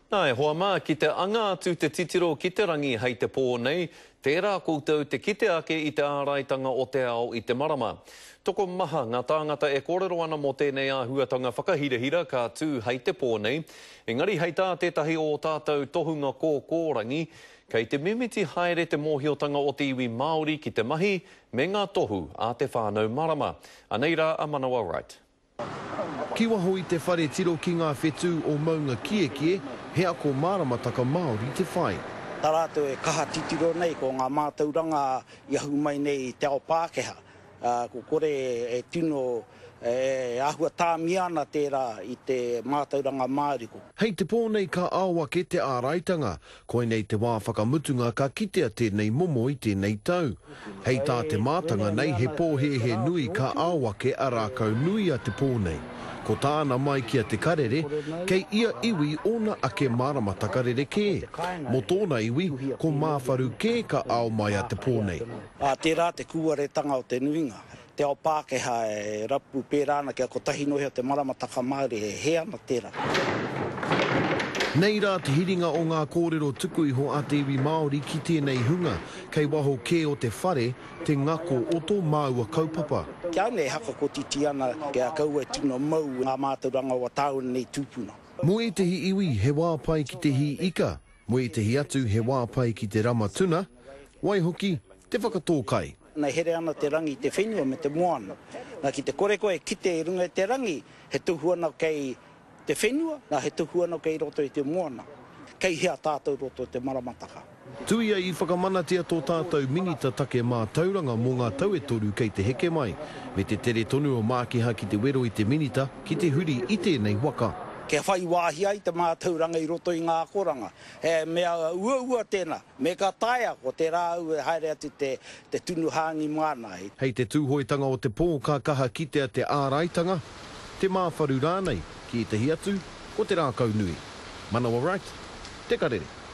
Nā, e hoa mā, ki te anga atu te titiro ki te rangi hei te pō nei, tērā koutou te kite ake i te āraitanga o te ao i te marama. Tokomaha ngā tāngata e kōrero ana mō tēnei āhuatanga whakahirahira ka tū hei te pō nei, engari hei tā tētahi o ō tātou tohunga kōkōrangi, kei te mimiti haere te mōhiotanga o te iwi Māori ki te mahi me ngā tohu a te whānau marama. Anei rā a Manawa Wright. Ki waho i te whare tiro ki ngā whetū o Maunga Kiekie, he ako māramataka Māori te whai. Tā rātou e kaha titiro nei ko ngā mātauranga i ahu mai nei i te ao Pākehā, ko kore e tino e āhua tāmia ana tērā i te mātauranga Māori. Hei te pō nei ka ao ake te āraitanga, Koinei te wā whakamutunga ka kitea tēnei momo i tēnei tau. Hei tā te mātanga nei he pōhēhē nui ka ao ake a rākau nui a te pō nei. Ko tāna mai ki a Te Karere, kei ia iwi ōna ake māramataka rerekē. Mō tōna iwi, ko Māwharu kē ka ao mai a te pō nei. Ā, tērā te kūaretanga o te nuinga. Te ao Pākehā e rapu pērā ana kia kotahi noa iho te maramataka Māori, e hē ana tērā. Nei rā te hiringa o ngā kōrero tuku iho a te iwi Māori ki tēnei hunga, kei waho kē o te whare, te ngako o tō māua kaupapa. Ki a au nei e haka kotiti ana kia kaua e tino mau ngā mātauranga o a tāua nei tūpuna. Mō ētehi iwi, he wā pai ki te hī ika, mō ētehi atu he wā pai ki te rama tuna, waihoki, te whakatō kai. Na here ana te rangi i te whenua me te moana. Na ki te kore koe e kite i runga i te rangi, he tohu ana kei te whenua, na he tohu ano kei roto i te moana. Kei hea tatou roto i te maramataka? Tuia i whakamanatia tō tātou Minita Take Mātauranga mō ngā tau e toru kei te heke mai, me te tere tonu o Mākiha ki te wero i te Minita ki te huri i tēnei waka. Kia whai wāhi ai te mātauranga i roto i ngā akoranga, he mea uaua tēnā. Me ka taea, ko tērā au e haere atu te te tunu hāngi māna. Hei te tūhoetanga o te pō ka kaha kitea te āraitanga, te māwharu rānei, ki ētahi atu, ko te rākau nui. Manawa Wright, Te Karere.